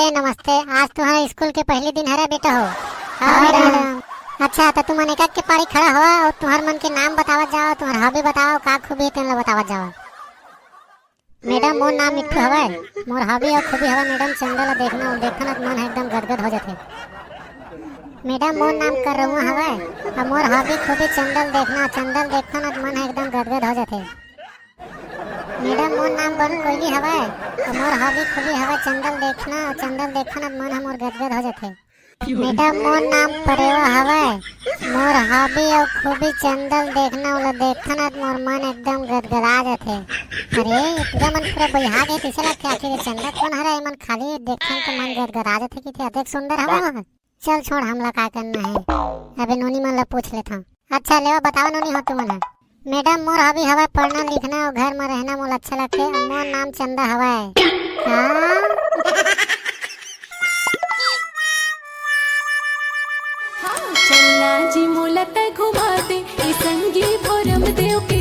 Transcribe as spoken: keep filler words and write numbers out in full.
ए, नमस्ते। आज तुंहर स्कूल के पहिली दिन हरे बेटा हो। हाँ, हाँ, मैडम। मैडम। अच्छा, त तुमन एक एक के पारी खड़ा होवा अउ तुंहर मन के नाम बतावत जावा, तुंहर हॉबी बतावा, का खूबी हे तेन ला बतावत जावा। मैडम, मोर नाम मिट्ठू हवय। मोर हॉबी अउ खूबी हवय मैडम, चंदा ला देखना, अउ देखथन त मन ह एकदम गदगद हो जाथे। मैडम, मोर नाम करउआ हवय, अउ मोर हॉबी खूबी चंदा ल देखना, चंदा ल देखथन त मन ह एकदम गदगद हो जाथे। मैडम, मोर नाम बन कोइली हवय, अउ मोर हॉबी खूबी हवय चंदा ल देखना, अउ चंदा ल देखथन त मन ह मोर गदगद हो जाथे। मैडम, मोर नाम परेवा हवय, मोर हॉबी अउ खूबी चंदा ल देखना, ओला देखथन त मोर मन एकदम गदगदा जाथे। अरे, ए टूरा मन पूरा बइहा गे तइसे लगथे, आखिर ये चंदा कोन हरे, एमन खाली देखथन त मन गदगदा जाथे कहिथे, अतेक सुंदर हवय ओह। चल छोड़, हमला का करना हे, अबे नोनी मन ला पूछ लेथन। अच्छा लेवा, बतावा नोनी हो तुमन ह। मैडम, मोर हॉबी हवय पढ़ना लिखना अउ घर म रहना मोला अच्छा लगथे। अउ मोर नाम चंदा हवय। का? चलना जी मोला तै घुमा दे, ए संगी भोरम देव के